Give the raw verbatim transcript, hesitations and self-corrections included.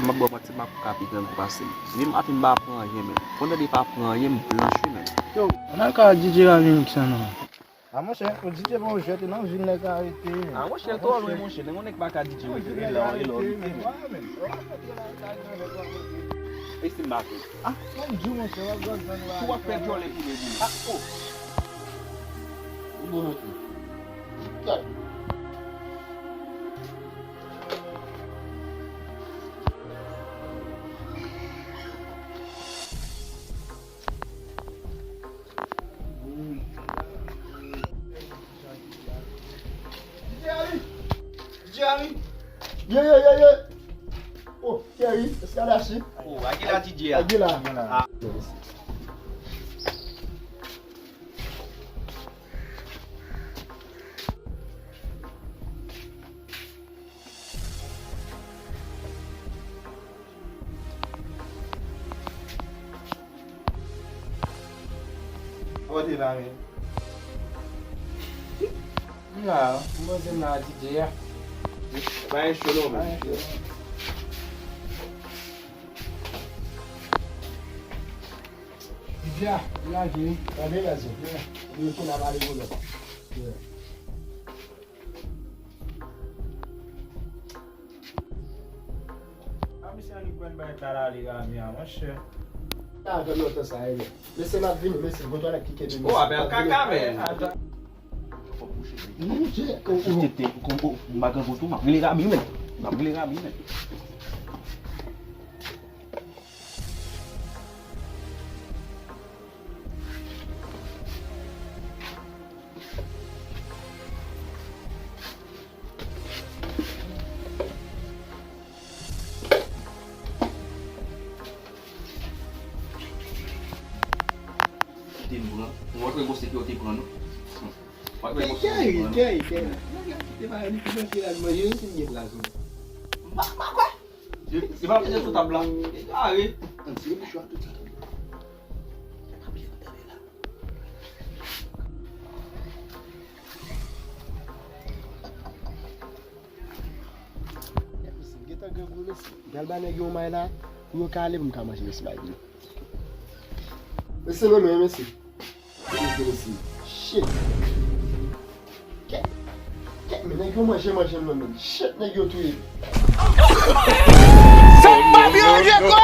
M ap ba w manti, m ap ka pi grangou pase l. Menm api m pa pran anyen, menm. Fò w tande pa pran anyen, m blanch, wi, menm. Yo, ann al ka D J Rami Mix la non. A monchè, o D J pa yon jwèt, e nan vil nèg ka rete. A monchè, twò lwen, monchè. Nèg, yon nèg pa ka D J rete, e la, e la w rete, menm. E si m pa fè? A, mwen di w, monchè, w ap gad zòn la. Si w ap fè djòlè pou mwen, pou mwen. A, o. Bon, ok. Gad. Jerry! Jerry! Ye, ye, ye, ye! Oh, Jerry, Eskadashi. Oh, Aguila D J a. Aguila. Ah. Kote la, men? M la, m poze m la, D J a. Pa gen cho non, men. Pa gen cho. D J a, li lage wi. Tande, Gazo. Yeah. Li retoune a pale pou lòt. Yeah. A, misye annik pran bay talè ale Rami a, monchè. Sa fè lontan sa, e. Mesye, m ap vini, mesye, gon twalèt ki kenbe, mesye. Oh, apèl kaka, men. Ata. Non, Dje, oh, oh. Tete, oh, oh, m pa gen gout, m ap rele Rami, men. M ap rele Rami, men. Te pran. Ou wè kòman se ki yo te pran nou. Ou wè kòman se ki yo te pran nou. Kè, kè, kè. Nèg la kite bagay li pou manje la, manje yo, se gen plas ou. M pa, m pa kwè. Se, se pa manje sou tab la. E kare. Ann, se mouchwa tout sa. Gentan grangou, mesye. M pral ba nèg yo yon may la, pou yo ka ale, pou m ka manje, mesye, bay yo. Mesye, non, non, mesye. Mesye, mesye. Shit. Kèt. Kèt, men nèg yo manje, manje m nan, men. Shit, nèg yo touye m. Sa m pa pi ranje kò!